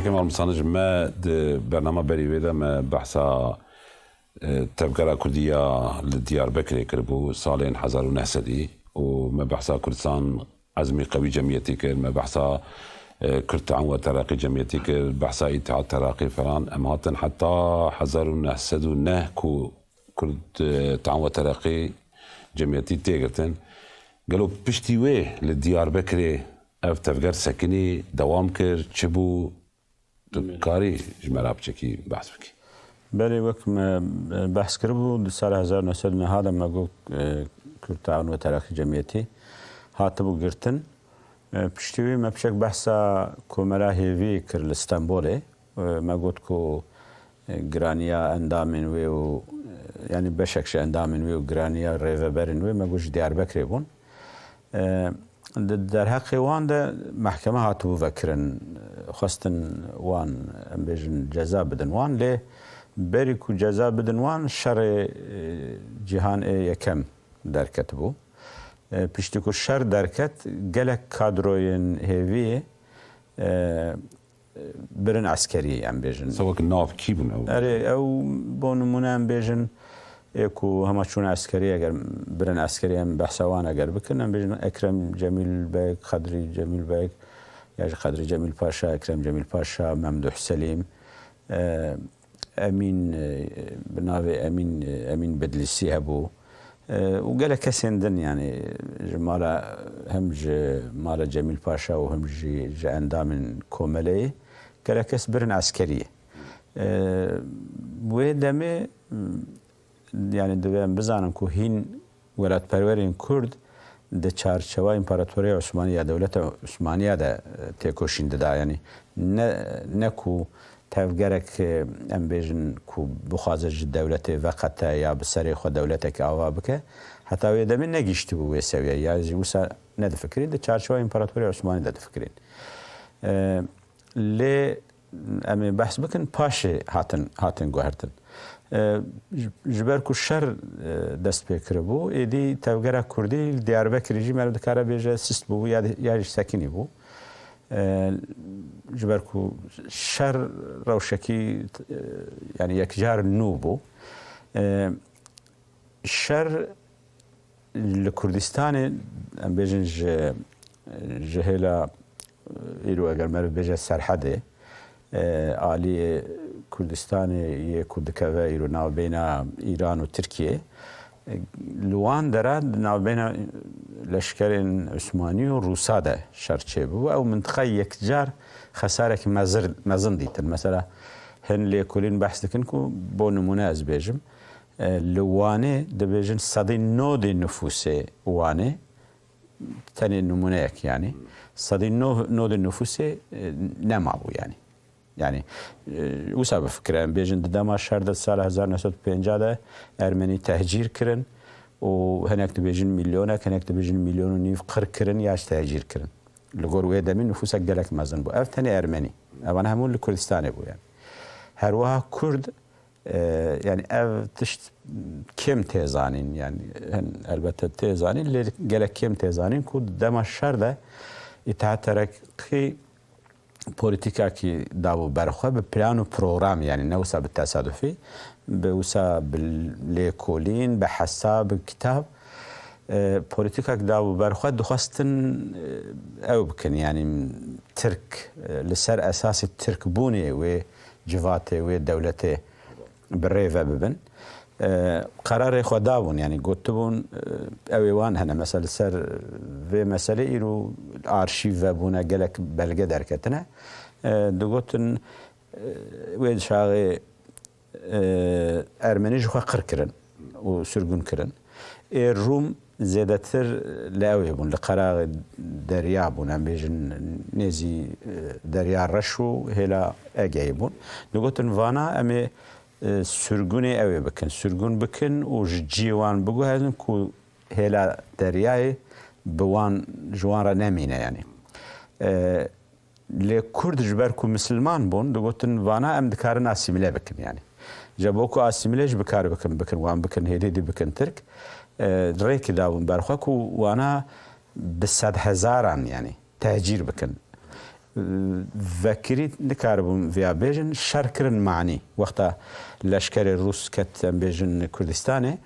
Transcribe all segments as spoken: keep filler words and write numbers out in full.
Kemal Misanij, me di bernama berî wê de me behsa, e, tevgera Kurdî ya li Diyarbekirê kiribû salên hezar û neh sedî û me behsa Kurdistan Ezmî Qewî Cemiyetî kir, me behsa, e, Kurd Te'an we Tereqî Cemiyetî kir, behsa Îtihad Tereqî falan. Em hatin heta hezar û neh sed û neh ku Kurd, e, Te'an we Tereqî Cemiyetî tê girtin. Gelo piştî wê li Diyarbekirê ev tevger sekinî, dewam kir, çi bû? Tu karî ji me re piçekî behs bikî? Belê, wek me, e, behs kiribû, di sala hezar neh sed û neh de me got, e, Kurd Te'an we Tereqî Cemiyetî hatibû girtin. E, piştî wî me piçek behsa Komela Hêvî kir li Stenbolê. E, me got ku, e, giraniya endamên wê û, e, yanî beşek ji endamên wê û giraniya rêveberên wê me got ji Diyarbekirê bûn. E, di derheqê wan de mehkeme hatibû vekirin, xwestin wan, em bêjin, ceza bidin wan, lê berî ku ceza bidin wan, şerê, e, Cîhan ê Yekem derketibû. E, piştî ku şer derket, gelek kadroyên Hêviyê, e, birin eskeriyê, em bêjin. Mesela wek nav kî bûn ew? Erê, ew bo nimûne em bêjin, ê ku hema çûne eskeriyê, eger birin eskeriyê, em behsa wan eger bikin, em bêjin Ekrem Cemîl Beg, Qedrî Cemîl Beg, ya jî Qedrî Cemîl Paşa, Ekrem Cemîl Paşa, Memduh Selîm, e, Emîn, e, bi navê Emîn, e, Emîn Bedlîsî hebû. E, û gelek kesên din, yanî ji mala, hem ji mala Cemîl Paşa û hem jî ji endamên komeleyê gelek kes birin eskeriyê. E, wê demê, yanî divê em bizanin ku hîn welatperwerên Kurd di çarçewa Împaratoriya Osmanî ya Dewleta Osmaniya de, e, têkoşîn dida. Yanî ne, ne ku tevgerek, e, em bêjin ku bixwaze ji dewletê veqete ya bi serê xwe dewletekî ava bike, heta wê demê negihîştibû wê sewiyeyê, ya jî wisa nedifikirîn, di çarçewa Împaratoriya Osmanî de difikirîn. E, lê em ê behs bikin, paşê hatin, hatin guhertin. E, ji, ji ber ku şer, e, dest pê kiribû, êdî tevgera Kurdî li Diyarbekirê jî meriv dikare bêje sist bû ya, ya jî sekinî bû. E, ji ber ku şer rewşekî, e, yanî yekcar nû bû. E, şer li Kurdistanê, em bêjin ji, ji hêla, îro eger meriv bêje serhedê, e, aliyê Kurdistanê yê ku dikeve îro navbeyna Îran û Tirkiyê, e, li wan dera di navbeyna leşkerên Osmanî û Rûsa de şer çêbû. Ew mintiqa yekcar xesarekî mezir-, mezin dîtin. Mesela hin lêkolîn behs dikin ku bo nimûne ez bêjim, e, li Wanê dibêjin sedî nodê nifûsê Wanê, tenê nimûneyek yanî, sedî nodê nifûsê, e, nemabû yanî. Yanî, e, wisa bifikire, em bêjin di dema şer de sala hezar neh sed û pêncî de Ermenî tehcîr kirin û hinek dibêjin milyonek, hinek dibêjin milyon û nîv qir kirin ya jî tehcîr kirin. Li gor wê demî nifûsek gelek mezin bû. Ev tenê Ermenî. Evan hemû li Kurdistanê bû yanî. Her wiha Kurd, e, yanî ev tişt kêm tê zanîn, yanî hin elbette tê zanîn, lê gelek kêm tê zanîn ku di dema şer de Îtihad Tereqî polîtîkakî dabû ber xwe bi plan û program, yanî ne wisa bi tesadufî, bi wisa bi lêkolîn, bi hesab, bi kitab, e, polîtîkak dabû ber xwe, dixwestin, e, ew bikin, yanî Tirk, e, li ser esasê Tirkbûnê wê civatê, wê dewletê bi rê ve bibin. E, qerarê xwe dabûn, yanî gotibûn, e, ew ê wan hene. Mesela li ser vê meselê îro arşîv vebûne, gelek belge derketine. E, digotin, e, wê çaxê, e, Ermenî ji xwe qir kirin û sirgûn kirin. Ê Rûm zêdetir li ew ê bûn, li qeraxê derya bûn, em bêjin nêzî, e, Derya Reş û hêla Egeyê bûn. Digotin vana em ê, e, sirgûnê ew ê bikin, sirgûn bikin û ji cihê wan biguhezin ku hêla deryayê bi wan, ji wan re nemîne yanî. E, Lê Kurd ji ber ku misilman bûn, digotin vana em dikarin asîmîle bikin yanî. Ji bo ku asîmîle jî bikar bikin, bikin, wan bikin hêdî dî bikin Tirk, e, rêkî dabûn ber xwe ku wana bi sedhezaran yanî tehcîr bikin. vekirî nikaribûn viya bêjin, şer kirin manî. Wexta leşkerê Rûs ket, em bêjin, Kurdistanê,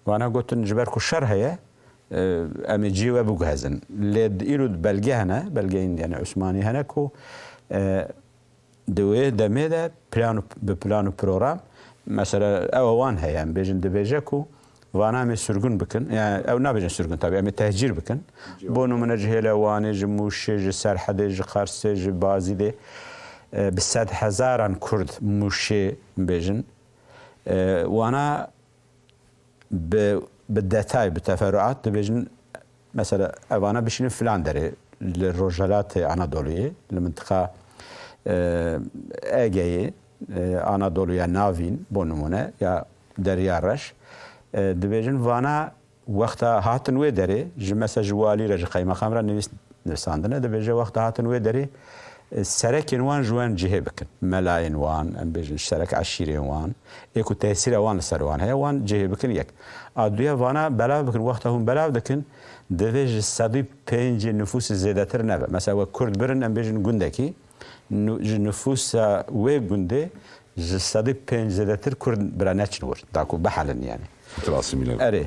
wana gotin, ji ber ku şer heye, e, em ê cihê we biguhezin. Lê di îro di belge hene, belgeyên, yani, Osmanî hene ku, e, di wê demê de plan û, bi plan û program, mesela, ew wan heye, em bêjin, dibêje ku vana em ê sirgûn bikin. Yani, ew nabêjin sirgûn, tabii, em ê tehcîr bikin. Bo nimûne, ji Hêlewanê, ji Mûşê, ji Serhedê, ji Qarsê, ji Bazîdê, e, bi sed hezaran Kurd Mûşê bêjin. E, wana bi, bi detay, bi teferruat dibêjin, mesela, evana bişînin filan derê, li Rojhelatê Anadoluyê, li mintiqa, e, Egeyê, e, Anadoluya Navîn, bo nimûne, ya Derya Reş, e, dibêjin, vana wexta hatin wê derê, ji, mesela, ji walî re, ji qeymeqam re nivîs-, nivîsandine, dibêje, wexta hatin wê derê, e, serekên wan ji wan cihê bikin. Melayên wan, em bêjin, serek eşîrên wan, ê ku tesîra wan li ser wan heye, wan cihê bikin yek. A duya, vana belav bikin, wexta hûn belav dikin, divê ji sedî pêncê nifûsê zêdetir nebe. Mesela, we Kurd birin, em bêjin gundekî, nu-, ji nifûsa wê gundê ji sedî pênc zêdetir Kurd bira neçin wir. Da ku bihelin, yani. Xatir asîmîle. Erê.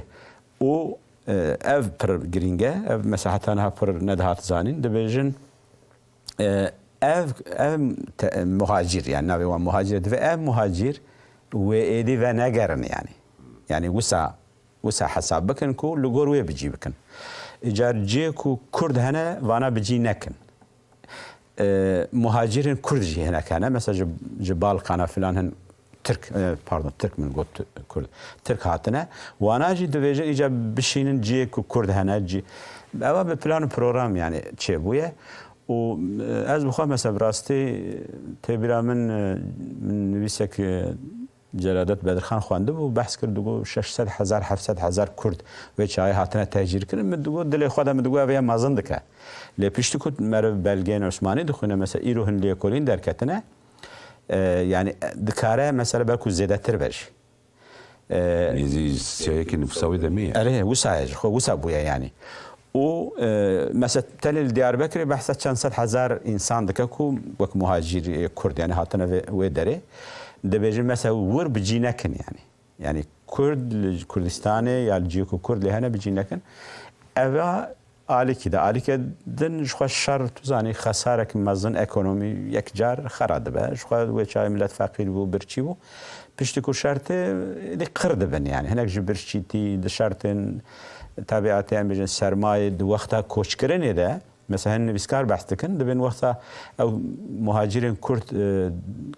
Û, e, ev pir girîng e. Ev, mesela, heta niha pir nedihat zanîn. Dibêjin, e, ev, ev te-, muhacîr, yani navê wan muhacîr e, divê ev muhacîr wê êdî venegerin, yani. Yani wisa, wisa hesab bikin ku li gor wê bi cî bikin. Îcar cihê ku Kurd hene, vana bi cî nekin. E, muhacirên Kurd jî hinek hene. Mesela ji, ji Balkana filan hin Tirk, e, pardon, Tirk min got, Kurd. Tirk hatine. Wana jî dibêje îca bişînin cihê ku Kurd hene. Cî, ewa bi plan û program, yani, çêbûye. Û, e, ez bi xwe, mesela, bi rastî tê bîra min, e, min nivîsek, e, Celadet Bedirxan xwendibû, behs kir, digot şeş sed hezar, heft sed hezar Kurd wê çaxê hatine tehcîrkirin. Min digot, dilê xwe de min digot, ev ya mezin dike. Lê piştî ku meriv belgeyên Osmanî dixwîne, mesela, îro hin lêkolîn derketine, e, yani, dikare, mesela, belkû zêdetir be jî. E, Nêzî siyayekî nifûsa wê demê ye. Erê, wisa ye, ji xwe wisa bûye, yani. Û, e, mesela, tenê li Diyarbekirê behsa çend sed hezar însan dike ku wek muhacîr, e, Kurd, yani, hatine vê, wê derê. Dibêjin, mesela, wir bi cî nekin, yani. Yani, Kurd li Kurdistanê ya li cihê ku Kurd lê hene bi cî nekin. Eva alîkî de. Alîkê din ji xwe şer, tu zanî, xesarek mezin ekonomî yekcar xera dibe. Ji xwe wê çaxê milet feqîr bû, birçî bû. Piştî ku şer tê, êdî qir dibin, yani. Hinek ji birçîtî di şer tên, tabiatê, em bêjin, sermayê di wexta koçkirinê de, mesela, hin nivîskar behs dikin, dibên wexta ew muhacirên Kurd, e,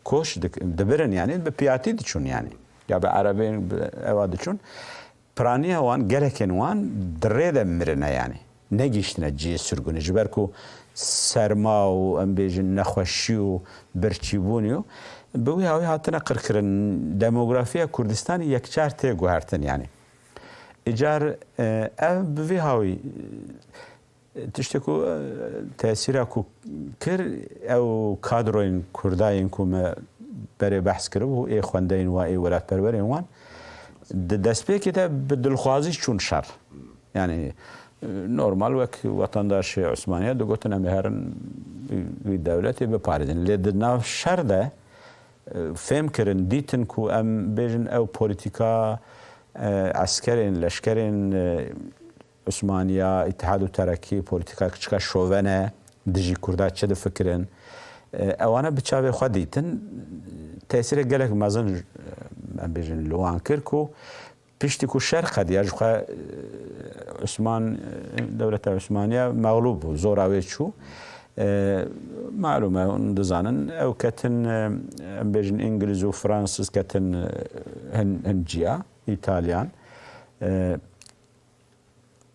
koç dik-, dibirin, yani, bi piyatî diçûn, yani. Ya bi erebeyên, bi ewa diçûn. Piraniya wan, gelekên wan di rê de mirine, yani. Negihiştine cihê sirgûnê. Ji ber ku serma û, em bêjin, nexweşî û birçîbûnê û bi wî hawî hatine qirkirin. Demografiya Kurdistanê yekcar tê guhertin, yani. Îcar, e, ev bi vî hawî, e, tiştê ku, e, tesîra ku kir, ew kadroyên Kurda yên ku me berê behs kiribû, ê xwendeyên wan, ê welatperwerên wan, di destpêkê de bi dilxwazî çûn şer. Yani, e, normal wek wetendaşê Osmaniye digotin, em ê herin wî, wî dewletê biparêzin. Lê di nav şer de, e, fêm kirin, dîtin ku em bêjin ew polîtîka, e, eskerên, leşkerên, e, Osmaniya, Îtihad û Terekî polîtîkayek çika şoven e, dijî Kurda çi difikirin. E, ewana bi çavê xwe dîtin, tesîrê gelek mezin, e, em bêjin, li wan kir ku piştî ku şer qediya, ji xwe, e, Osman, e, dewleta Osmaniya mexlûb bû, zora wê çû. E, malûm e, hûn dizanin, ew ketin, e, em bêjin, Îngiliz û Fransiz ketin, e, hin, hin ciya, Îtalyan. E,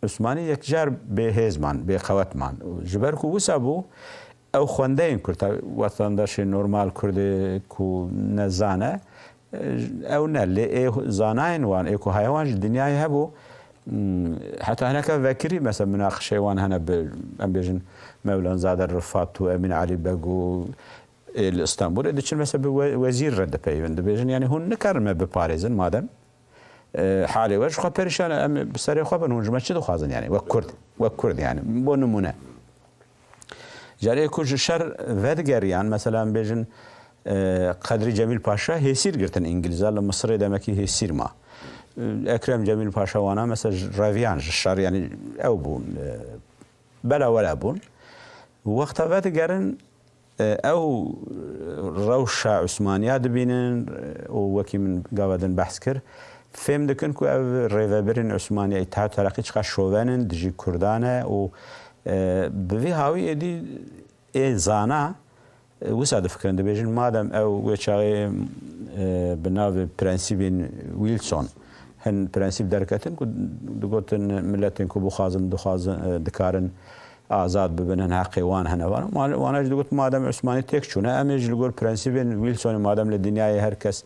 Osmanî yekcar bêhêz man, bêqewet man. Û ji ber ku wisa bû, ew xwendeyên Kurd, tabi, wetendaşê normal Kurdê ku nezane, ew ne. Lê ê zanayên wan, ê ku haya wan ji dinyayê hebû, hmm, heta hineka vekirî, mesela, minaqişeyê wan hene bi, em bêjin, Mewlanzade Rifat û Emîn Elî Beg û ê li Stenbolê diçin, mesela, bi we-, wezîr re dipeywin, dibêjin, yani, hûn nikarin me biparêzin madem. E, halê we ji xwe perîşan e, em bi serê xwe bin, hûn ji me çi dixwazin, yani, wek Kurd, wek Kurd, yani, bo nimûne. Carê ku ji şer vedigeriyan, mesela em bêjin, e, Qedrî Cemîl Paşa hêsîr girtin Îngilîza, li Misirê demekî hêsîr ma. E, Ekrem Cemîl Paşa wana mesela ji reviyan, ji şer, yanî ew bûn, e, bela wela bûn. Wexta vedigerin, e, ew rewşa Usmaniya dibînin, e, û wekî min gava din behs kir, fêm dikin ku ev rêvebirên Usmaniya, Îttihat Tereqî çiqas şoven in, dijî Kurdan e û, e, bi vî hawî êdî ê zana, e, wisa difikirin, dibêjin, madem ew wê çaxê, e, bi navê prensîbên Wilson hin prensîb derketin ku digotin miletên ku bixwazin, dixwazin, e, dikarin azad bibin, hin heqê wan hene. Wan-, wan-, wana jî digot, madem Usmanî têk çûne, em ê ji li gor prensîbên Wilsonê, madem li dinyayê her kes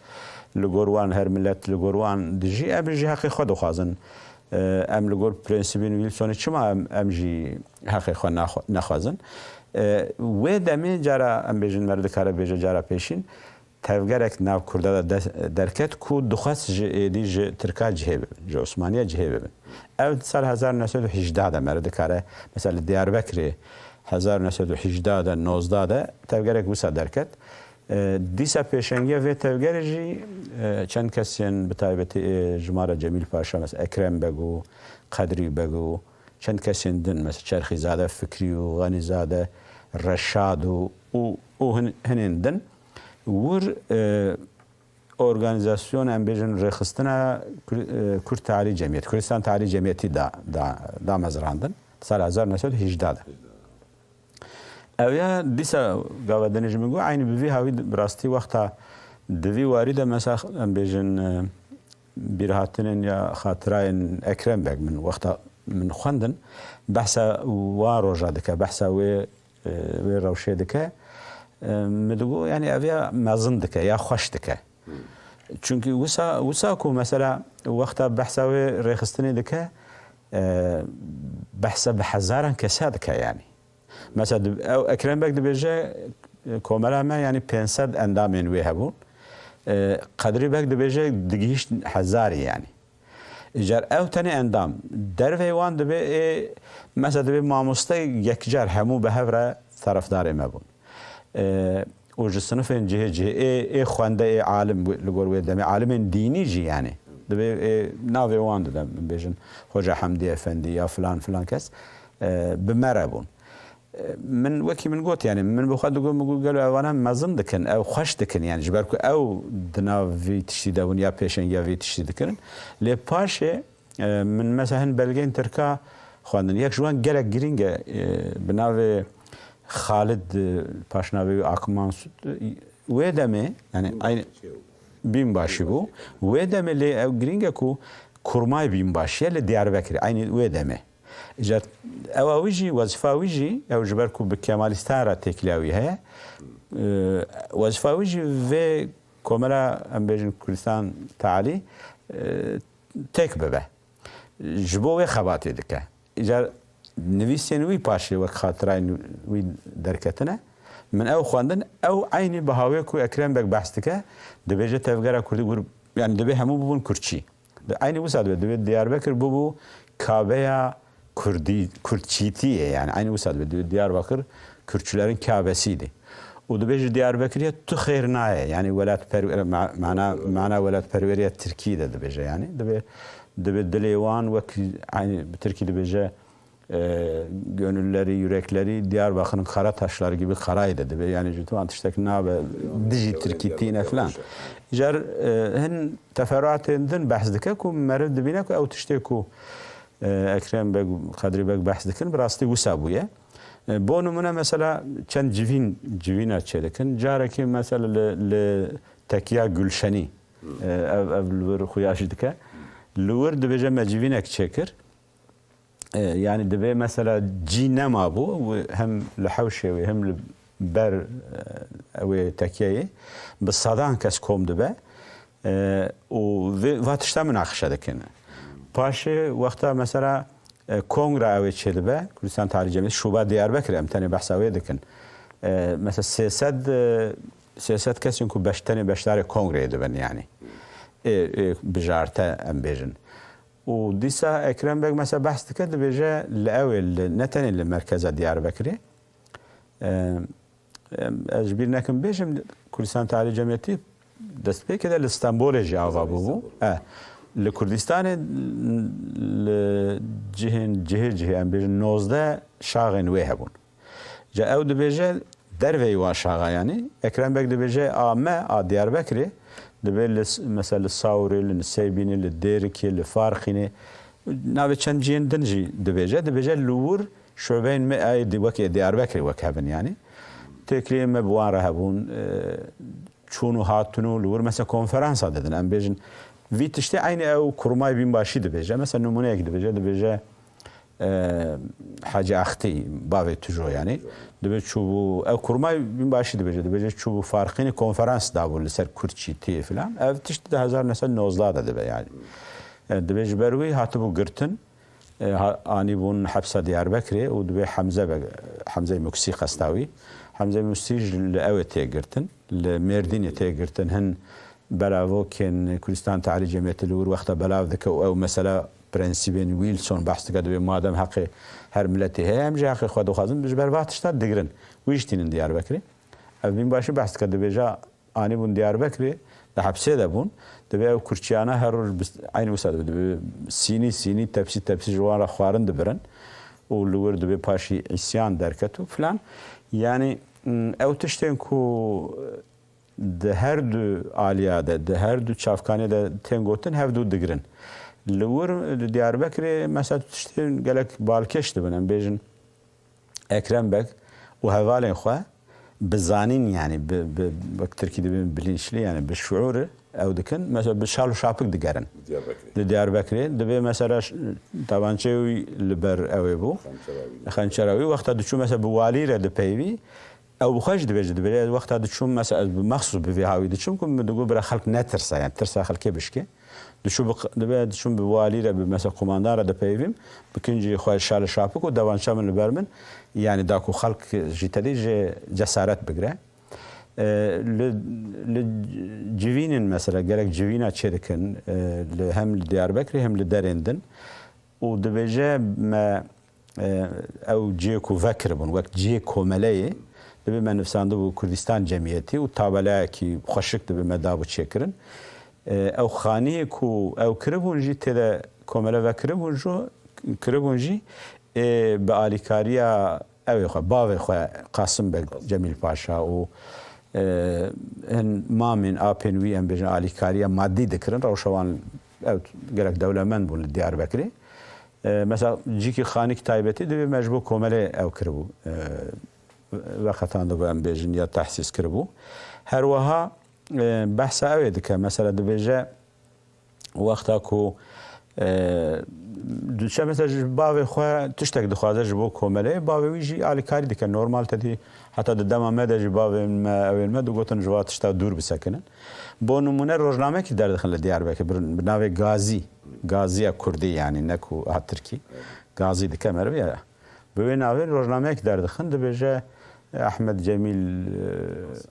li gor wan, her milet li gor wan dijî, em jî heqê xwe dixwazin. E, em li gor prensîbên Wilsonê çima em, em jî heqê xwe naxwe-, nexwazin? E, wê demê cara, em bêjin, meriv dikare bêje cara pêşîn, tevgerek nav Kurda de des-, derket ku dixwest ji êdî ji Tirka cihê bibin, ji Osmaniya cihê bibin. Ev di sal hezar neh sed û hejdeh de meriv dikare, mesela li Diyarbekirê hezar neh sed û hejdeh de, nozdeh de tevgerek wisa derket. E, dîsa pêşengiya vê tevgerê jî, e, çend kesên bi taybetî, e, ji me re Cemîl Paşa, mesela Ekrem Beg û Qedrî Beg û çend kesên din, mesela Çerxîzade Fikrî û Xanîzade Reşad û, û, û hin-, hinên din wir, e, organîzasyona, em bêjin, rêxistina Kur-, e, Kurd Tealî Cemiyet, Kurdistan Tealî Cemiyetî da, da, damezrandin. Sala hezar neh sed û hejdeh de. Ew ya dîsa gava dinê ji min got, eynî bi vî hawî di-, bi rastî wexta di vî warî de, mesela, em bêjin, e, bîrhatinên ya xatirayên Ekrem Beg min wexta min xwendin, behsa wa roja dike, behsa wê, e, wê rewşê dike. E, min digot, yanî ev ya mezin dike, ya xweş dike. Çunkî wisa, wisa ku mesela wexta behsa wê rêxistinê dike, e, behsa bi hezaran kesa dike yanî. Mesela di-, ew Ekrem Beg dibêje, e, komela me, yanî pênc sed endamên wê hebûn. E, Qedrî Beg dibêje digihîşt hezarî yanî. Îcar ew tenê endam. Derveyê wan dibê ê, mesela dibê mamoste yekcar hemû bi hev re terefdarê me bûn. E, û ji sinifên cihê cihê ê, ê xwende, ê alim, li gor wê demê alimên dînî jî yanî. Dibê ê navê wan dide, bêjin Hoca Hemdî Efendî ya filan filan kes, e, bi me re bûn. Min wekî min got, yanî min bi xwe digot, min got, gelo evana mezin dikin, ew xweş dikin, yanî ji ber ku ew di nav vî tiştî de bûn ya pêşengiya vî tiştî dikirin. Lê paşê, e, min mesela hin belgeyên tirka xwendin. Yek ji wan gelek girîng e, e, bi navê Xalid, e, paşnavê wî Akmansut, e, wê demê, yanî eynî Bînbaşî bû. Wê demê lê ew girîng e ku kurmay Bînbaşî ye li Diyarbekirê, eynî wê demê. Îcar ewa wî jî, wezîfa wî jî, ew ji ber ku bi Kemalîstan re têkiliya wî heye, e, wezîfa wî jî vê komela, em bêjin, Kurdistan Tealî, e, têk bibe. Ji bo wê xebatê dike. Îcar nivîsên wî paşê wek xatirayên wî derketine. Min ew xwendin, ew eynî bi hawê ku Ekrem Beg behs dike, dibêje tevgera Kurdî wir, yanî dibê hemû bibûn Kurdçî. Di eynî wisa dibe, divê Diyarbekir bibû kabeya Kurdî, Kurdçîtiyê, yanî eynî wisa dibe, divê Diyarbakir Kürtçülerin Kâbesi'ydi. Û dibê ji Diyarbekirê tu xêr nayê, yanî welatperwer-, ma-, mana, mana welatperweriya Tirkî de dibêje, yanî dibê, dibê dilê wan wek, eynî bi Tirkî dibêje, e, gönülleri, yürekleri Diyarbakır'ın kara taşları gibi karaydı dibe. Yanî ji tu an tiştek nabe dijî Tirkî tîne filan. Jar, e, hin teferruatên din behs dike ku meriv dibîne ku ew tiştê ku, e, Ekrem Beg, Kadrî Beg behs dikin, bi rastî wisa bûye. E, bo nimûne mesela çend civîn, civîna çêdikin. Carekî mesela li, li Tekiya Gülşenî, e, ev, ev li wir xuya jî dike. Li wir dibêje me civînek çêkir. E, yanî divê mesela cî nemabû, wê hem li hewşê wê hem li ber, e, wê tekiyeyê bi sedan kes kom dibe, e, û vê, va tişta minaqişe dikin. Paşê wexta mesela, e, kongre ew ê çêdibe, Kurdistan Tarîh Cemiyeti, Şûba Diyarbekir, em tenê behsa wê dikin. E, mesela sê sed, e, sê sed kesên ku beş-, tenê beşdarê kongreyê dibin yanî. Ê, ê bijarte em bêjin. Û dîsa Ekrem Beg mesela behs dike, dibêje li ew ê li, ne tenê li merkeza Diyarbekirê, Em, em, ez ji bîr nekim bêjim, Kurdistan Tealî Cemiyetî destpêkê de li Stenbolê jî ava bûbû. E, li Kurdistanê li cihên cihê cihê em bêjin nozdeh şaxên wê hebûn. Ca ew dibêje derveyî wan şaxa yanî. Ekrem Beg dibêje a me a Diyarbekirê dibê li s-, mesela li Sawrê, li Niseybînê, li Dêrikê, li Farqînê, navê çend cihên din jî dibêje. Dibêje li wir şubeyên me ê di wekî Diyarbekirê wek hebin yanî. Têkiliyên me bi wan re hebûn, e, çûn û hatin û li wir mesela konferansa didin. Em bêjin vî tiştê eynî ew kurmay bînbaşî dibêje. Mesela nimûneyek dibêje, dibêje, e, Hacî Axtî, bavê Tujo yanî. Dibê çûbû, ew kurmay bînbaşî dibêje, dibêje çûbû Farqînê konferans dabû li ser Kurdçîtiyê filan. Ev tişt di hezar neh sed nozdeh de dibe yanî. E, dibê ji ber wî hatibû girtin. E, ha-, anîbûn hepsa Diyarbekirê û dibê Hemze be, Hemzeyê Muksî qesta wî. Hemzeyê Muksî ji li ew ê tê girtin, li Mêrdînê tê girtin. Hin belavokên Kurdistan Tealî Cemiyetê li wir wexta belav dike û ew mesela prensîbên Wilson behs dike, dibê madem heqê her miletê heye, em jî heqê xwe dixwazin, ji ber va tişta digirin. Wî jî tînin Diyarbekirê. Ev bînbaşî behs dike, dibêje, anîbûn Diyarbekirê, di hepsê de bûn. Dibê ew kurçiyana her roj bis-, eynî wisa dibe. Dibê sînî sînî, tepsî tepsî ji wan re xwarin dibirin û li wir dibê paşî îsyan derket û filan. Yanî, m, ew tiştên ku di her du aliya de, di her du çavkanê de tên gotin, hev du digirin. Li wir, li Diyarbekirê mesela tiştên gelek balkêş dibin, em bêjin, Ekrem Beg û hevalên xwe bi zanîn, yanî bi, bi, wek tirkî dibên bilinçli, yanî bi şuûr ew dikin. Mesela bi şal û şapik digerin. Diyarbekirê. Di Diyarbekirê dibê mesela ş-, tabançeyê wî li ber ew ê bû. Xençera wî. Xençera wî. Wexta diçû mesela bi walî re dipeyivî, ew bi xwe jî dibêje, dibêje, ez wexta diçûm mesela ez bi mexsûs bi vî hawî diçûm ku min digot bira xelk netirse, yanî tirsa xelkê bişkê. Diçû bi q-, dibe, diçûn bi walî re, bi mesela kumandan re dipeyivîm, bi kincî xwe şal û şapik û devança min li ber min, yanî da ku xelk jî tedî ji cesaret bigire. E, li, li civînên mesela gelek civîna çêdikin, e, li, hem li Diyarbekirê hem li derên din û dibêje me, e, ew cihê ku vekiribûn, wek cihê komeleyê, dibê me nivsandibû Kurdistan Cemiyetî û tabelayekî xweşik dibê me dabû çêkirin. E, ew xaniyê ku ew kiribûn jî tê de komele vekiribûn jî, kiribûn jî, e, bi alîkariya ew ê xwe, bavê xwe Qasim Beg Cemîl Paşa û, e, hin mamên apên wî, em bêjin, alîkariya madî dikirin. Rewşa wan ew gelek dewlemend bûn li Diyarbekirê. E, mesela cîkî xanîk taybetî dibê me ji bo komelê ew kiribû. E, veqetandibû em bêjin ya tehsîs kiribû. Her wiha, e, behsa ew ê dike. Mesela dibêje wexta ku, e, diçe mesela ji bavê xwe tiştek dixwaze ji bo komelê, bavê wî jî alîkarî dike. Normal tedî heta di dema me de jî bavên me, ewên me digotin ji va tişta dûr bisekinin. Bo nimûne rojnamekî derdixin li Diyarbekir, bi, bi navê Gazî. Gaziya Kurdî, yanî ne ku ha Tirkî. Gazî dike meriv ya. Bi wê navê rojnameyek derdixin, dibêje Ehmed Cemîl, e,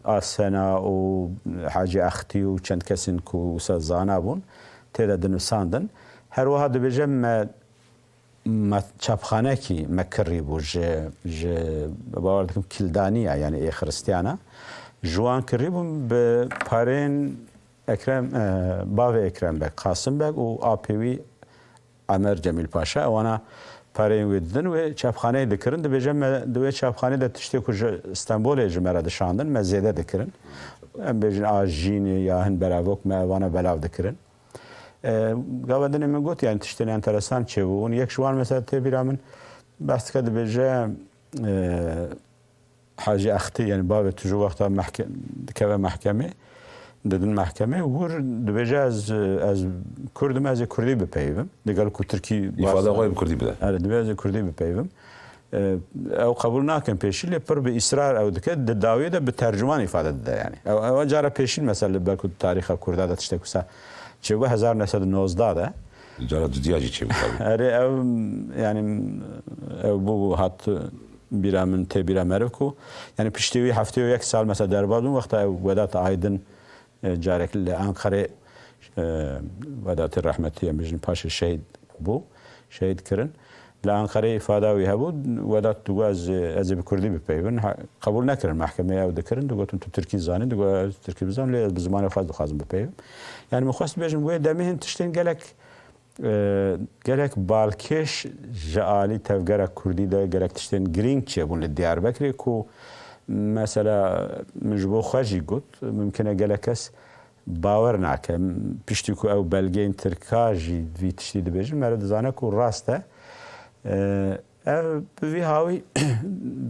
Asena û Hacî Extî û çend kesên ku wisa zana bûn, tê de dinivsandin. Her wiha dibêje me, me çapxanekî me kirî bû ji, ji, bawer dikim, Kildaniya, yanî ê Xiristiyana. Ji wan kirî bûn bi parên Ekrem, e, bavê Ekrem Beg, Qasim Beg û apê wî Emer Cemîl Paşa, ewana pereyên wê didin, wê çapxaneyê dikirin. Dibêje me di wê çapxanê de tiştê ku ji Stenbolê ji me re dişandin, me zêde dikirin. Em bêjin a jînê ya hin belavok me evana belav dikirin. E, gava dinê min got, yani tiştên enteresan çêbû. Hûn yek ji wan mesela tê bîra min behs dike, dibêje, e, Hacî Extî, yani bavê tu ji wexta mehke-, dikeve mehkemê, didin mehkemê, wir dibêje ez, ez Kurd im, ez ê Kurdî bipeyivim. Digel ku Tirkî îfade xwe bi Kurdî bide. Erê, dibê ez ê Kurdî bipeyivim. E, ew qebûl nakin pêşî, lê pir bi îsrar ew dike, di dawiyê de bi tercuman îfade dide yani. Ew, ew cara pêşîn mesela li ber ku tarîxa Kurda de tiştek wisa çêbû hezar neh sed û nozdeh de. Cara dudiya jî çêbû tabii. Erê ew, yani, ew bû hat bîra min, tê bîra meriv ku, yani piştî wî heftê û yek sal mesela derbas bûn, wexta ew Vedat Aydın, e, carek li Ankarê, e, Vedatê rehmetî em bêjin paşê şehîd bû, şehîd kirin. Li Enqereyê îfada wî hebû, Wedat digot ez, ez ê bi kurdî bipeyivin. Ha, qebûl nekirin, mehkemeyê ew dikirin, digotin tu tirkî zanî, digot ez tirkî bizanim, lê ez bi zimanê xwe dixwazim bipeyivim. Yani min xwest bêjim, wê demê hin tiştên gelek, e, gelek balkêş ji alî tevgera kurdî de gelek tiştên girîng çêbûn li Diyarbekirê ku mesela min ji bo xwe jî got, mimkin e gelek kes bawer nake. Piştî ku ew belgeyên tirka jî vî tiştî dibêjin, meriv dizane ku rast e. E, ev bi vî hawî,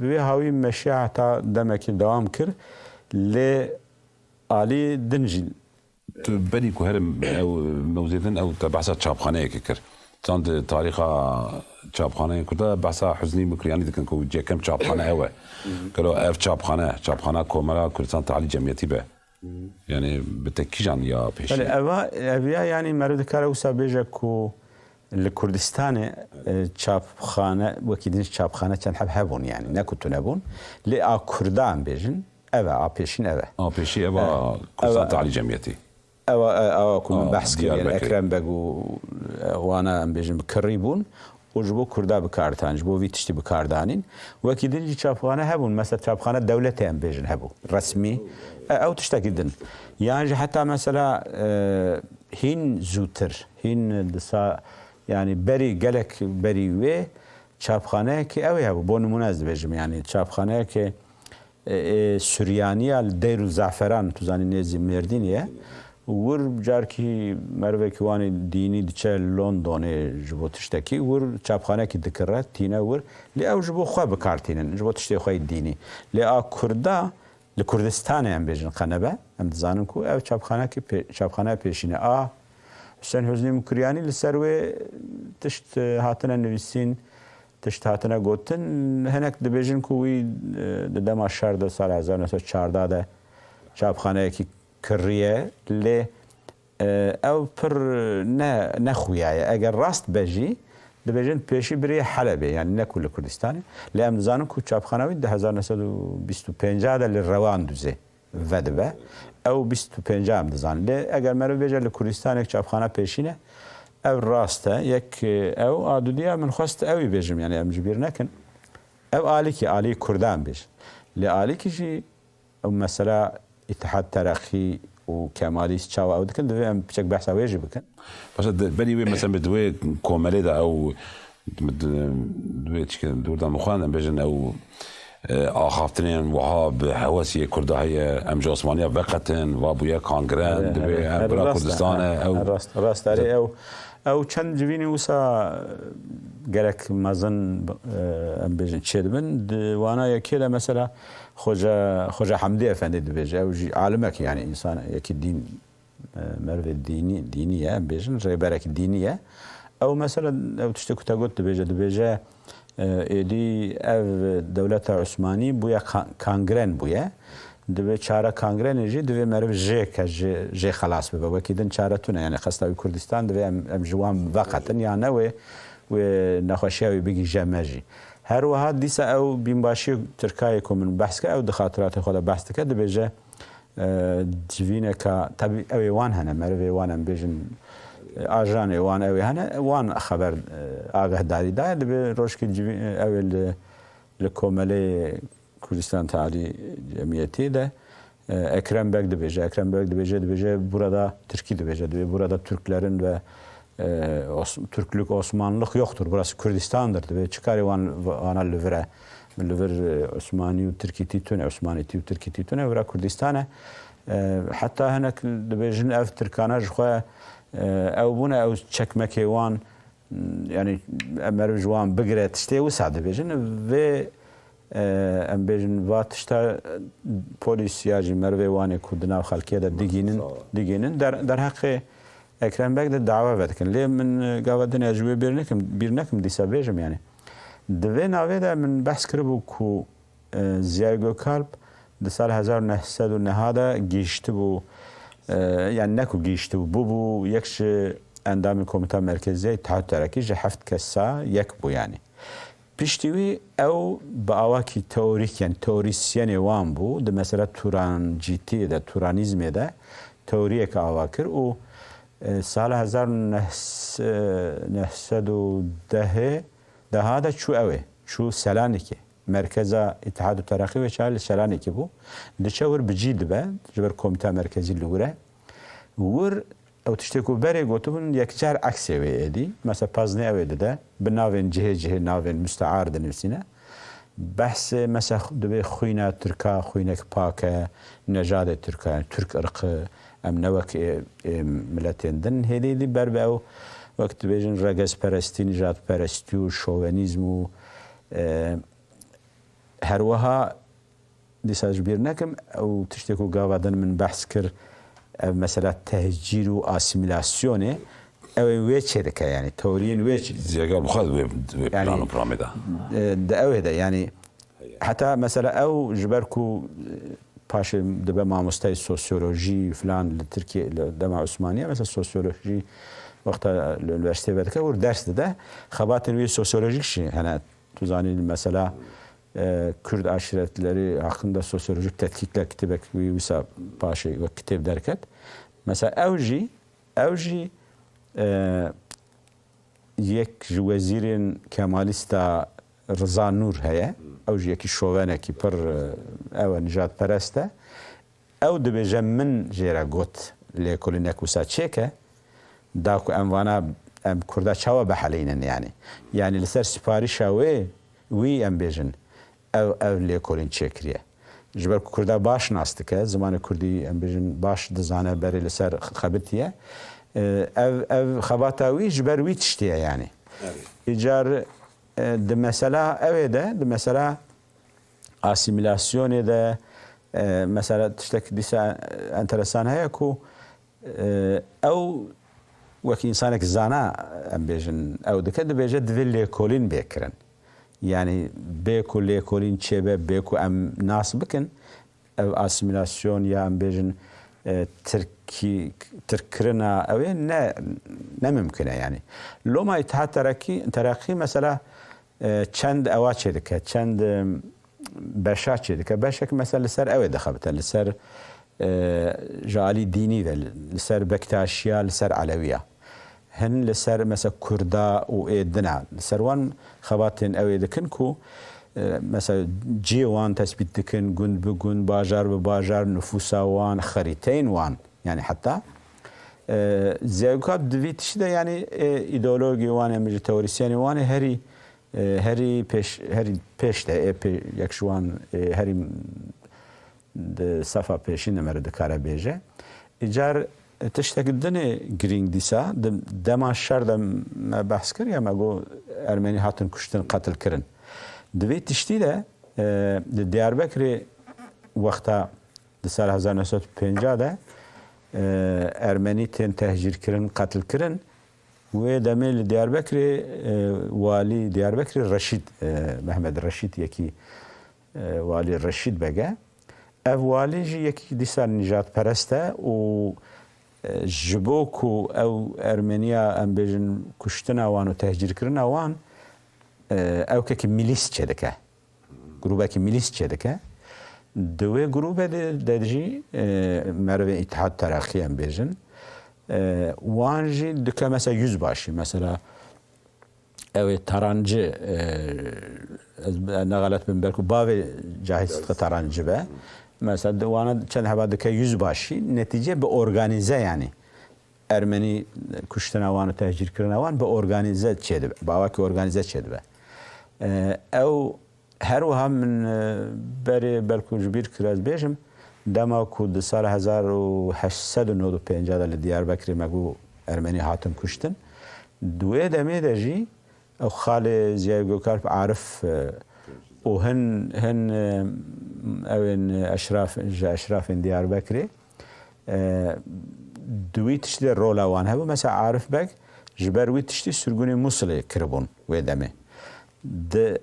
bi vî hawî meşiya heta demekî dewam kir. Lê alî din jî. Tu berî ku herim ew mewzê din ew te behsa çapxaneyekê kir. Çand tarîxa çapxaneyên Kurda behsa Huznî Mukriyanî dikin ku yekem çapxane ew e. Gelo ev çapxane, çapxana Komela Kurdistan Tealî Cemiyetî be. Yani bi te kîjan ya pêşî? Belê, eva, ev ya, yani meriv dikare wisa bêje ku li Kurdistanê, e, çapxane, wekî din çapxane çend heb hebûn yani, ne ku tune bûn. Lê a Kurdan bêjin, ev e, a pêşîn ev e. A pêşî ev a E, Kurdistan ev e. Tealî Cemiyetî. Ew e, ew e ku min A, behs kiriye, Diyarbekirê. Ekrem Beg û, e, wana em bêjin bi kirî bûn. û ji bo Kurda bi kar dihatin, ji bo vî tiştî bi kar dihatin. Wekî din jî çapxane hebûn, mesela çapxane dewletê em bêjin hebû, resmî. E, ew tiştekî din. Yan jî heta mesela, e, hîn zûtir, hîn disa, yani berî, gelek berî wê çapxaneyekê ew ê hebû. Bo nimûne ez dibêjim, yani çapxaneyekê e, e, Suryaniya li Dêr û Zaferan, tu zanî nêzî Mêrdînê ye. Wir carkî merivekî wan ê dînî diçe Londonê ji bo tiştekî, wir çapxanekî dikire, tîne wir. Lê ew ji bo xwe bi kar tînin, ji bo tiştê xwe yê dînî. Lê a Kurda li Kurdistanê em bêjin qe nebe, em dizanin ku ev çapxanekî pê-, çapxaneya pêşîn e. A Husên Huznî Mukriyanî li ser wê tişt, e, hatine nivîsîn, tişt hatine gotin. Hinek dibêjin ku wî, e, di dema şer de, sala hezar neh sed çardeh de çapxaneyekî kiriye, lê, e, ew pir ne, nexuya ye. Eger rast be jî, dibêjin pêşî biriye Helebê, yani ne ku li Kurdistanê. Lê em dizanin ku çapxana wî di hezar neh sed û bîst û pênc de li Rewandûzê vedibe. Ew bîst û pênc em dizanin. Lê eger meriv bêje li Kurdistanê çapxana pêşîn e, ev rast e. Yek, e, ew, a dudiya min xwest ewî bêjim, yani em ji bîr nekin. Ev alîkî, alî Kurdan bêjin. Lê alîkî jî ew mesela Îtihad Tereqî û Kemalîst çawa ew dikin, divê em piçek behsa wê jî bikin. Paşa di, berî wê mesela bi di wê komelê de ew di, di wê çike dûr de min xwend em bêjin ew, e, axaftinên wiha bi hewesiyê Kurda heye, em ji Osmaniya veqetin, va bûye kangren, Erê, divê erê, em erê, bira rast e, Kurdistan e, erê, ew erê, rast, rast, erê, ew, ew çend civînê wisa gerek mezin, e, em bêjin çêdibin. Di wana yekê de mesela Xoca, Xoca Hemdî Efendî dibêje, ew jî alimek yani însan yekî dîn e, merivê dînî, dînî ye, em bêjin, rêberek dînî ye. Ew mesela, ew tiştê ku te got dibêje, dibêje, e, êdî ev dewleta Osmanî bûye ka-, kangren bûye. Divê çare kangrenê jî, divê meriv jê ke, jê, jê xelas bibe. Wekî din çare tune, yani qesta wî Kurdistan, divê em, em ji wan veqetin, ya ne wê, wê nexweşiya wî bigihîje me jî. Her wiha dîsa ew bînbaşiyê Tirkayê ku min behs kir, ew di xatiratê xwe de behs dike, dibêje, e, civîneka, tebî ew ê wan hene, merivê wan em bêjin, e, ajanê wan ew ê hene, wan xeber, e, agahdarî daye, dibê rojkê civî-, ew ê li, li komelê Kurdistan Tealî Cemiyetî de, e, Ekrem Beg dibêje, Ekrem Beg dibêje, dibêje burada, Tirkî dibêje, dibê burada Türklerin ve, e, Os-, Türklük, Osmanlılık yoktur, burası Kürdistan'dır, dibê çi karê wan, wana li vir e. Li vir, e, Osmanî û Tirkîtî tune, Osmanîtî û Tirkîtî tune, vira Kurdistan e. E, heta hinek dibêjin ev Tirkana ji xwe, e, ew bûne, ew çekmekê wan, yani, em meriv ji wan bigire, tiştê wisa dibêjin. Vê, e, em bêjin, va tişta, e, polîs ya jî merivê wan ê ku di nav xelkê de digînin, digînin, der-, derheqê Ekrem Beg de dawa vedikin. Lê min, e, gava din ez ji wê bîr nekim, bîr nekim dîsa bêjim, yani. Di vê navê de min behs kiribû ku, e, Ziya Gökalp di sal hezar û neh sed û neh de gihîştibû, e, yani ne ku gihîştibû, bûbû yek ji endamên Komîta Merkezî ya Îttihat Terakî, ji heft kesa yek bû yani. Piştî wî ew bi awakî teorîk, yani teorîsyenê wan bû, di mesela turancîtiyê de, turanîzmê de teoriyek ava kir û, e, sala hezar neh sed û dehê Daha de çû ew ê, çû Selanikê. Merkeza Îtihad û Teraqî wê çaxê li Selanikê bû. Diçe wir bi cî dibe, ji ber Komîta Merkezî li wir e. Wir ew tiştê ku berê gotibûn, yekcar eksê wê êdî. Mesela paznê ew ê dide, bi navên cihê cihê, navên mustear dinivîsîne. Behsê mesela dibê xwîna Tirka, xwînek pak e, nejadê Tirka, yani Türk ırkı, em ne wek, e, e, miletên din. Hêdî hêdî ber bi ew, wek dibêjin, regezperestî, nijadperestî û şovenîzm û, e, her wiha dîsa ji bîr nekim, ew tiştê ku gava din min behs kir, ev mesela tehcîr û asîmîlasyonê, ew ê wê çêdike, yani teoriyên wê çê- Ziyagel bi xwe wê, wê Yani, plan û programê de. e, di ew ê de, yani heta mesela ew ji ber ku, e, paşê dibe mamostayê sosyolojî filan li Tirkiye, li dema Osmaniye, mesela sosyolojî wexta li unîversîteyê vedike û ders dide, xebatên wî sosyolojîk jî hene. Tu zanî mesela, e, Kurd aşiretleri hakkında sosyolojik tetkikler kitêbek wî wisa paşê wek kitêb derket. Mesela ew jî, ew jî, e, yek ji wezîrên Kemalîsta Riza Nur heye. Ew jî yekî şovenekî pir, e, ew e, nijadperest e. Ew dibêje, min jê re got, lêkolînek wisa çêke, da ku em vana, em Kurda çawa bihelînin yani. Yani li ser siparîşa wê, wî em bêjin, ew, ev lêkolîn çêkiriye. Ji ber ku Kurda baş nas dike, zimanê Kurdî em bêjin baş dizane, berê li ser xebitiye. E, ev, ev xebata wî ji ber wî tiştî ye yani. Evet. Îcar, e, di mesela ew ê de, di mesela asîmîlasyonê de, e, mesela tiştek dîsa enteresan heye ku, e, ew wek însanek zana, em bêjin, ew dike, dibêje divê lêkolîn bê kirin. Yani bê ku lêkolîn çêbe, bê ku em nas bikin, ev asîmîlasyon ya em bêjin, e, Tirkî, Tirkkirina ew ê ne, ne mimkun e yani. Loma Îtihad Terakî, Terakî mesela, e, çend ewa çêdike, çend, e, beşa çêdike. Beşek mesela li ser ew ê dixebite, li ser, e, ji alî dînî ve, li ser Bektaşiya, li ser Elewiya. Hin li ser mesela Kurda û ê dina, li ser wan xebatên ew ê dikin ku, e, mesela cihê wan tespît dikin, gund bi gund, bajar bi bajar, nifûsa wan, xerîteyên wan, yani heta, e, Ziya Gökalp di vî tiştî de yani, e, îdeologê wan, em ji teorîsyenê wan ê herî, e, herî pêş, herî pêş de, ê pê-, yek ji wan, e, herî di sefa pêşîn de me re dikare bêje. Îcar tiştek dinê girîng dîsa, di dema şer de me behs kir ya, me got Ermenî hatin kuştin, qetil kirin. Di vê tiştî de, e, di Diyarbekirê wexta di sala hezar neh sed û pêncî de, e, Ermenî tên tehcîr kirin, qetil kirin. Wê demê li Diyarbekirê, e, walî Diyarbekirê Reşîd, e, Mehmed Reşîd yekî, e, walî Reşîd Beg e. Ev walî jî yekî dîsa nîjadperest e û, e, ji bo ku ew Ermeniya, em bêjin, kuştina wan û tehcîrkirina wan, e, ew kekî milîs çêdike. Grûbekî milîs çêdike. Di wê grûbê de, de jî, e, merivê Îtihad Teraqî em bêjin. E, wan jî dike mesela yüzbaşî. Mesela ew ê Tarancî, e, ez ne xelet bim, belkû bavê Cahî Sidqî Tarancî be. Mesela di wana çend heba dike yüzbaşî. Netîce bi organîze yani. Ermenî kuştina wan û tehcîrkirina wan bi organîze çêdibe. Bi awakî organîze çêdibe. E, ew Her wiha min, e, berê belkû ji bîr kir ez bêjim, dema ku di sala hezar û heşt sed û nod û pêncî de li Diyarbekirê me got Ermenî hatin kuştin. Di wê demê de jî ew xalê Ziya Gökalp Arif, e, û hin, hin, e, ew ên eşraf, ji eşrafên Diyarbekirê, e, di wî tiştî de rola wan hebû. Mesela Arif Beg ji ber wî tiştî sirgûnê Musilê kiribûn wê demê. Di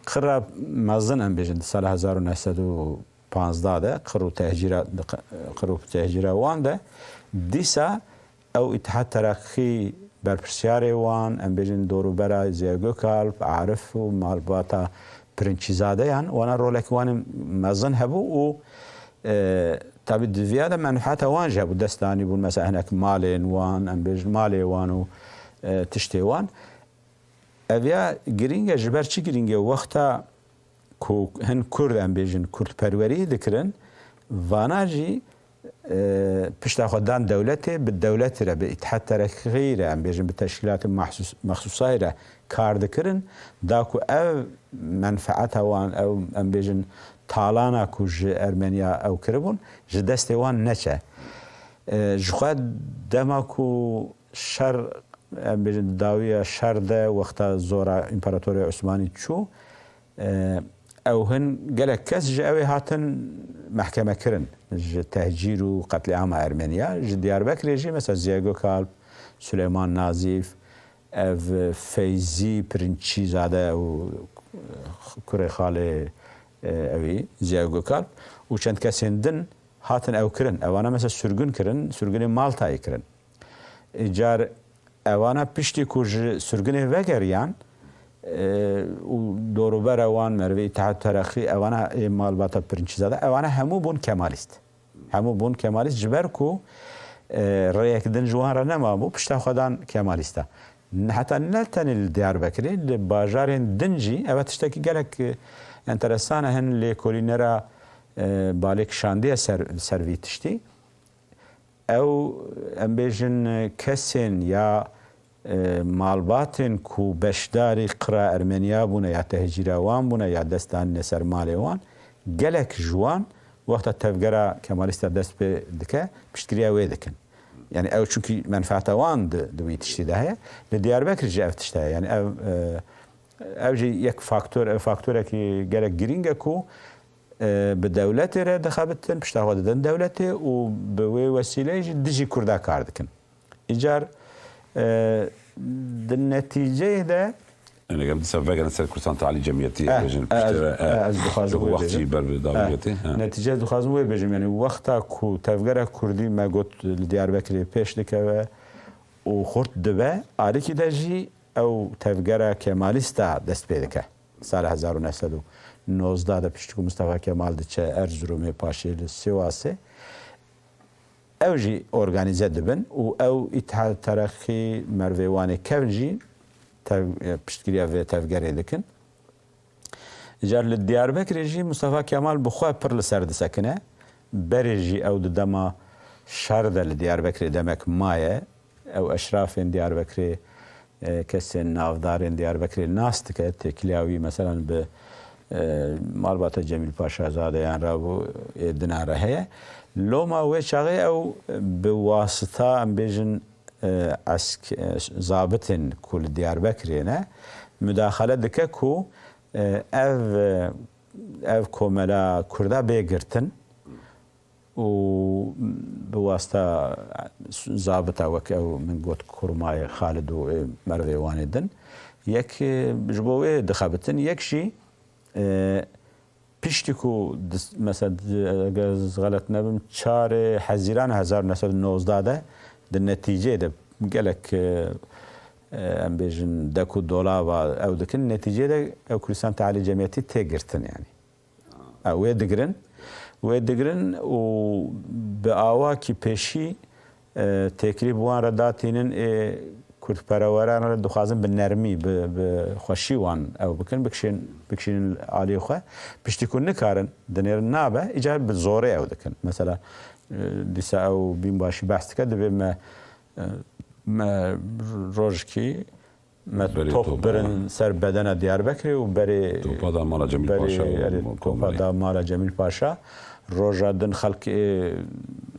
qira mezin, em bêjin, di sala hezar û neh sed û panzdeh de, qir û tehcîra, di qi-, qir û tehcîra wan de, dîsa ew Îtihad Teraqî berpirsyarê wan, em bêjin, dorûbera Ziya Gökalp, Arif û malbata Pirinçîzadeyan, wana rolek wan ê mezin hebû û, e, tabî di viya de menfeeta wan jî hebû, dest danî bûn, mesela hinek malên wan, em bêjin, malê wan û, e, tiştê wan. Ev ya girîng e, ji ber çi girîng e? Wexta ku hin Kurd, em bêjin, Kurdperwerî dikirin, vana jî, e, pişta xwe dan dewletê, bi dewletê re, bi Îtihad Tereqî re, em bêjin, bi teşkîlatê mahsus-, mexsûsayê re kar dikirin, da ku ev menfeeta wan, ew, em bêjin, talana ku ji Ermeniya ew kiribûn, ji destê wan neçe. E, ji xwe dema ku şer, em bêjin, di dawiya şer de, wexta zora Împaratorê Osmanî çû, e, ew hin gelek kes ji ew ê hatin mehkeme kirin, ji tehcîr û qetlîama Ermeniya. Ji Diyarbekirê jî, mesela, Ziya Gökalp, Süleyman Nazîf, ev Feyzî Pirinççîzade û kurê xalê, e, ewî, Ziya Gökalp û çend kesên din hatin ew kirin. Ewana, mesela, sürgün kirin, sürgünê Maltayê kirin. Îcar ewana piştî ku ji sirginê vegeriyan, e, û dorûbera wan, merivê Îtihad Tereqî, ewana ê malbata Pirinççîzade, ewana hemû bûn Kemalîst. Hemû bûn Kemalîst, ji ber ku, e, rêyek din ji wan re nemabû, pişta xwe dan Kemalîsta. Heta ne tenê li Diyarbekirê, li bajarên din jî, eva tiştekî gelek, e, enteresan e, hin lêkolînera, e, balê kişandiye ser, ser vî tiştî. Ew, em bêjin, kesên ya, e, malbatên ku beşdarî qira Ermeniya bûne ya tehcîra wan bûne ya dest danîne ser malê wan, gelek ji wan wexta tevgera Kemalîsta dest pê dike, piştgiriya wê dikin. Yani ew çunkî menfaeta wan di, di wî tiştî de heye. Li Diyarbekir jî ev tişt heye. Yani ev, e, ev jî yek faktor, ev faktorekî gelek girîng e ku, e, bi dewletê re dixebitin, pişta xwe didin dewletê û bi wê wesîleyê jî dijî Kurda kar dikin. Îcar, e, di netîceyê de Yani, gel dîsa vegerin ser Kurdistan Tealî Cemiyetî, Eh, bêjin, eh, piştre, eh, eh, ez dixwazim wê wext bêjim. Jî ber bi dawî Eh, ketî. Eh. Netîce ez dixwazim wê bêjim, yani, wexta ku tevgera Kurdî me got li Diyarbekirê pêş dikeve û xurt dibe, alîkî de jî ew tevgera Kemalîsta dest pê dike. Sala hezar û neh sed û nozdeh de piştî ku Mustafa Kemal diçe Erzurumê, paşê li Sîwasê, ew jî organîze dibin û ew Îtihad Tereqî, merivê wan ê kevn jî tev-, e, piştgiriya vê tevgerê dikin. Îcar li Diyarbekirê jî Mustafa Kemal bi xwe pir li ser disekine. Berê jî ew di dema şer de li Diyarbekirê demek maye. Ew eşrafên Diyarbekirê, e, kesên navdarên Diyarbekirê nas dike. Têkiliya wî, meselan, bi, e, malbata Cemîl Paşazadeyan re bû, ê dinan re heye. Loma wê çaxê ew bi wasita, em bêjin, e, esk-, e, zabitên ku li Diyarbekirê ne, mudaxele dike ku, e, ev, e, ev komela Kurda bê girtin. û bi wasta zabita wek ew min got, kurmayê Xalid û, e, merivê wan ê din. Yek, e, ji bo wê dixebitin, yek jî, e, piştî ku dis-, mesela, di-, eger ez xelet nebim, çarê Hezîran hezar û neh sed û nozdeh de di netîceyê de gelek, e, e, em bêjin dek û dolava ew dikin, netîceyê de ew Kurdistan Tealî Cemiyetî tê girtin, yani. E, wê digirin. Wê digirin û bi awakî pêşî, e, têkilî bi wan re datînin, ê kurdpereweran re dixwazin bi nermî, bi, bi xweşî wan ew bikin, bikişên-, bikişînin aliyê xwe. Piştî ku nikarin, dinêrin nabe, îcar bi zorê ew dikin. Mesela, e, dîsa ew bînbaşî behs dike, dibê me, e, me rojkî Me Berê top topa. birin ser bedena Diyarbekirê û berê Topa da mala Cemîl berê, Paşa û erê, mo-, topa komelê. da mala Cemîl Paşa. Roja din xelk ê,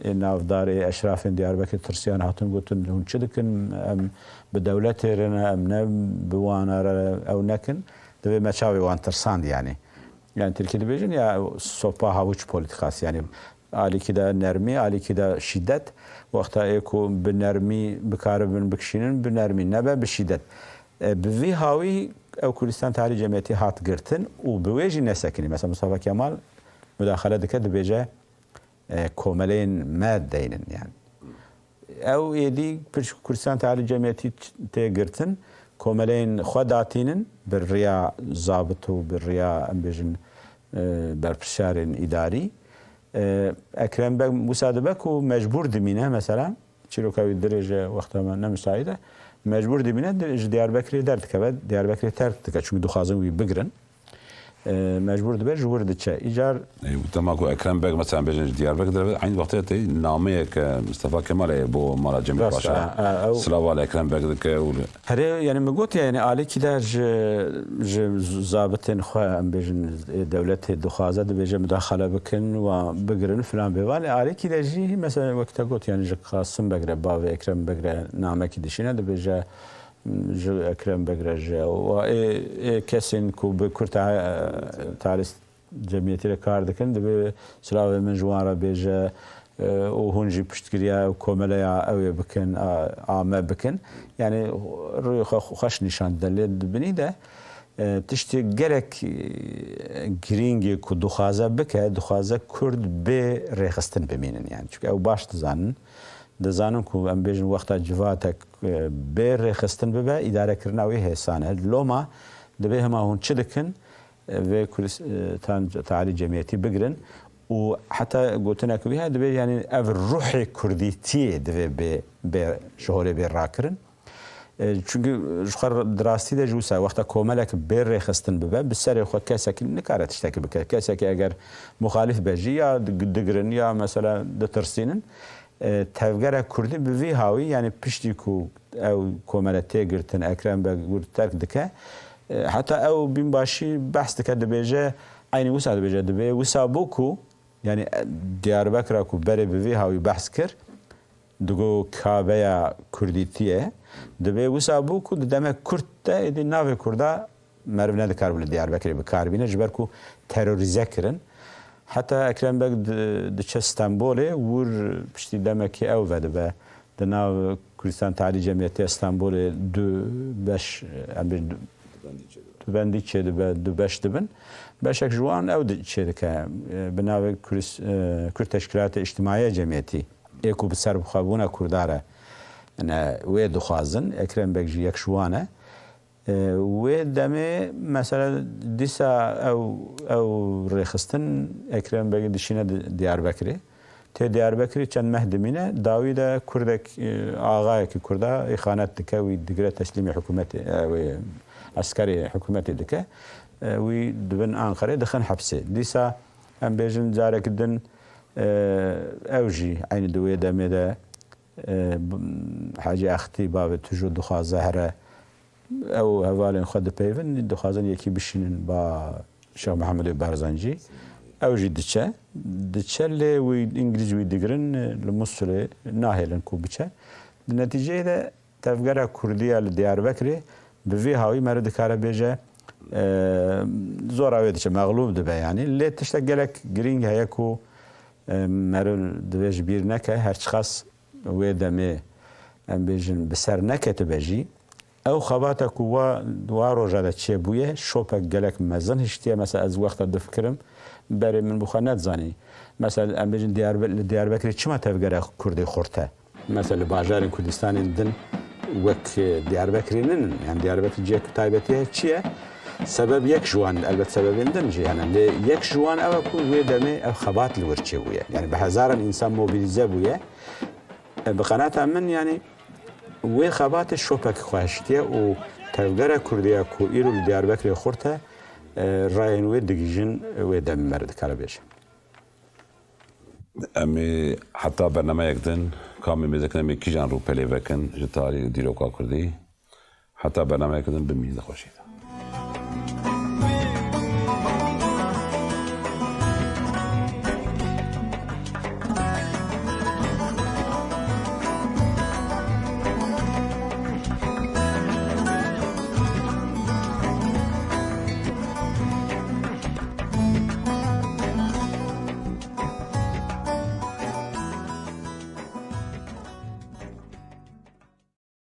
ê navdar, ê eşrafên Diyarbekir tirsiyan, hatin gotin, hûn çi dikin? Em bi dewletê re ne, em ne bi wana re ew nekin. Divê me çavê wan tirsand, yani. Yani Tirkî dibêjin ya sopa havuç politikası, yani Alîkî de nermî, alîkî de şîdet. Wexta ê ku bi nermî bikaribin bikişînin, bi nermî, nebe bi şîdet. E, bi vî hawî ew Kurdistan Tealî Cemiyetî hat girtin û bi wê jî nesekinî. Mesela Mustafa Kemal mudaxele dike, dibêje, e, komeleyên me deynin, yani. Ew êdî pişt Kurdistan Tealî Cemiyetî tê girtin, komeleyên xwe datînin, bi riya zabit û bi riya, em bêjin, e, berpirsarên îdarî. E, Ekrem Beg wisa dibe ku mecbûr dimîne, mesela, çîroka wî dirêj e, wexta me ne misaîd e, Mecbûr dibîne, di-, ji Diyarbekirê derdikeve, Diyarbekirê terk dike, çimkî dixwazin wî bigirin. E, mecbûr dibe, ji wir diçe. Îcar Ê, dema ku Ekrem Beg, mesela, bêjin ji Diyarbekir derve, eynî wextê tê nameyeke Mustafa Kemalê bo mala Cemîl Rast, Paşa. A, a, ew Silava li Ekrem Beg dike û li Herê, yani, min got, yani, alîkî de ji, ji zabitên xwe, em bêjin, e, dewletê dixwaze, dibêje mudaxale bikin, wan bigirin filan bê. Van alîkî de jî, mesela, wek te got, yani, ji Qasim Beg re, bavê Ekrem Beg re namekî dişîne, dibêje, ji Ekrem Beg re, ji, û ê, ê kesên ku bi Kurd te-, Talî Cemiyetî re kar dikin, dibê silavê min ji wan re bêje, e, û hûn jî piştgiriya ew komeleya ew ê bikin, a, a me bikin. Yani rûyê xwe xweş nîşan dide. Lê di binî de, e, tiştê gelek, e, girîngê ku dixwaze bike, dixwaze Kurd bê rêxistin bimînin. Yani, çünkü ew baş dizanin. Dizanin ku, em bêjin, wexta civatek, e, bê rêxistin bibe, îdarekirina wê hêsan e. Loma dibê hema hûn çi dikin, e, vê Kurdistan Tealî Cemiyetî bigirin û heta gotinek wî heye, dibê, yani, ev ruhê kurdîtiyê divê bê, bê ji holê bê rakirin. E, çünkü ji xwe di rastî de jî wisa wexta komelek bê rêxistin bibe, bi serê xwe kesekî nikare tiştekî bike. Kesekî eger muxalîf be jî ya dig-, digirin ya mesela ditirsînin. E, tevgera kurdî bi vî hawî, yani piştî ku ew komele tê girtin, Ekrem Beg wir terk dike, e, heta ew bînbaşî behs dike, dibêje, eynî wisa dibêje, dibê wisa bû ku, yani, e, Diyarbekira ku berê bi vî hawî behs kir, digo Kabeya Kurdîtiyê, dibê wisa bû ku di demek kurt de êdî navê Kurda meriv nedikaribû li Diyarbekirê bi kar bîne, ji ber ku terorîze kirin. Heta Ekrem Beg di-, diçe Stenbolê, wir piştî demekê ew vedibe. Di nav Kurdistan Tealî Cemiyetiya Stenbolê du beş, em bê du, du bendî çêdibe, du beş dibin. Beşek ji wan ew di-, çêdike. Bi navê Kurdis-, Kurd Teşkilatê Îctimaiye Cemiyetî, ê ku bi serbixwebûna Kurda re, ne, wê dixwazin. Ekrem Beg jî yek ji wan e. E, wê demê, mesela, dîsa ew, ew rêxistin Ekrem Begî dişîne di-, Diyarbekirê. Tê Diyarbekirê çend meh dimîne, dawî de kurdek, e, axayekî kurda îxanet dike, wî digire teslîmê hikûmetê, e, wê eskerê hikûmetê dike. E, wî dibin Anqerê, dixin hepsê. Dîsa em bêjin careke din, e, ew jî eynî di wê demê de, e, b-, Hecî Extî bavê Tujo dixwaze here, ew hevalên xwe dipeyvin, dixwazin yekî bişînin ba Şêx Mehemedê Barzanjî. Ew jî diçe. Diçe lê wî, Îngilîz wî digirin, li Musulê nahêlin ku biçe. Di netîceyê de tevgera Kurdî ya li Diyarbekirê bi vî hawî meriv dikare bêje, e, zora wê diçe, mexlûb dibe yanî. Lê tiştek gelek girîng heye ku, e, meriv divê ji bîr neke, her çiqas wê demê, em bêjin, bi ser neketibe jî, ew xebata ku wa, wa roja de çêbûye, şopek gelek mezin hiştiye. Mesela ez wexta difikirim, berê min bi xwe nedizanî. Mesela em bêjin Diyarbe-, li Diyarbekirê çima tevgera Kurdê xurt e? Mesela li bajarên Kurdistanên din wek, e, Diyarbekirê ninin. Yani Diyarbekir cihek taybetî heye, çi ye? Sebeb yek ji wan, elbet sebebên din jî hene. Lê yek ji wan ew e ku wê demê ev xebat li wir çêbûye. Yani bi hezaran însan mobilîze bûye. E, bi qenata min, yani, wê xebatê şopek xwe hiştiye û tevgera Kurdiya ku îro li Diyarbekirê xurt e, e, rayên wê digihîjin, wê demê meriv dikare bêje. Em ê heta bernameyek din, ka em ê mêze kin, em ê kîjan rûpelê vekin ji tarî û dîroka Kurdî. Heta bernameyek din, bimînin di xweşî de.